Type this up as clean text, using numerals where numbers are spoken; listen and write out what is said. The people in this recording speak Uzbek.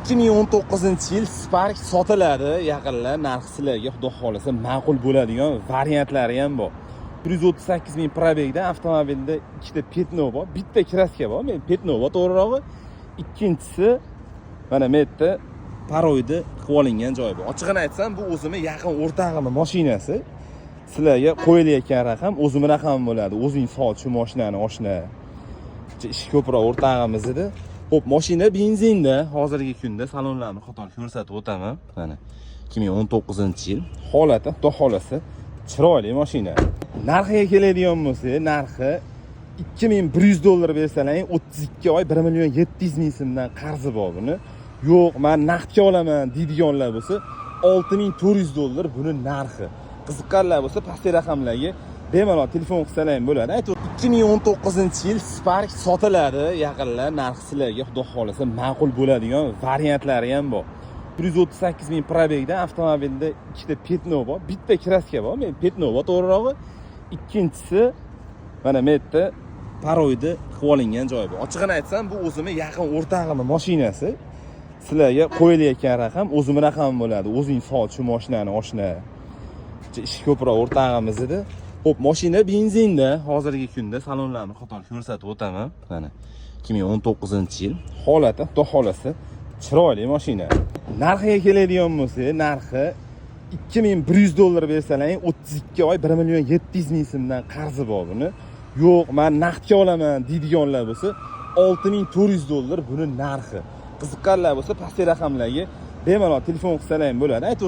2019-yil Spark sotiladi yaqinlar. Narxi sizlarga, xudo xohlasa, ma'qul bo'ladigan variantlari ham bor. 138 ming пробег da avtomobilda ikkita пятно bor, bitta краска bor, men пятно bor to'g'rirog'i. Ikkinchisi, mana bu yerda паройni qilib olingan joyi bor. Ochig'ini aytsam, bu o'zimni yaqin o'rtog'imni mashinasi. Sizlarga qo'yilayotgan raqam o'zimni raqamim bo'ladi. O'zing sot shu mashinani, oshna. Ishi ko'proq o'rtog'imiz edi. Xo'p, mashina benzinda hozirgi kunda. Salonlarni qator ko'rsatib o'taman. Mana, 2019-yil, holati, xudo xohlasa, chiroyli mashina. Narxiga keladigan bo'lsak, narxi 2100 dollar bersalaring, 32 oy, 1 million 700 ming so'mdan qarzi bor buni. Yo'q, man naqdga olaman deydiganlar bo'lsa, 6400 dollar buni narxi. Qiziqqanlar bo'lsa, pastki raqamlarga bemalol telefon qilsalar ham bo'ladi. Aytib, 2019-yil Spark sotiladi yaqinlar. Narxi sizlarga, xudo xohlasa, ma'qul bo'ladigan variantlari ham bor. 138 ming пробег da avtomobilda ikkita пятно bor, bitta краска bor, men пятно bor to'g'rirog'i. Ikkinchisi, mana bu yerda паройni qilib olingan joyi bor. Ochig'ini aytsam, bu o'zimni yaqin o'rtog'imni mashinasi. Sizlarga qo'yilayotgan raqam o'zimni raqamim bo'ladi. O'zing sot shu mashinani, oshna. Ishi ko'proq o'rtog'imiz edi. Xo'p, mashina benzinda hozirgi kunda. Salonlarni qator ko'rsatib o'taman. Mana, 2019-yil, holati, xudo xohlasa, chiroyli mashina. Narxiga keladigan bo'lsak, narxi 2100 dollar bersalaring, 32 oy, 1 million 700 ming so'mdan qarzi bor buni. Yo'q, man naqdga olaman deydiganlar bo'lsa, 6400 dollar buni narxi. Qiziqqanlar bo'lsa, pastki raqamlarga bemalol telefon qilsalar ham bo'ladi. Aytib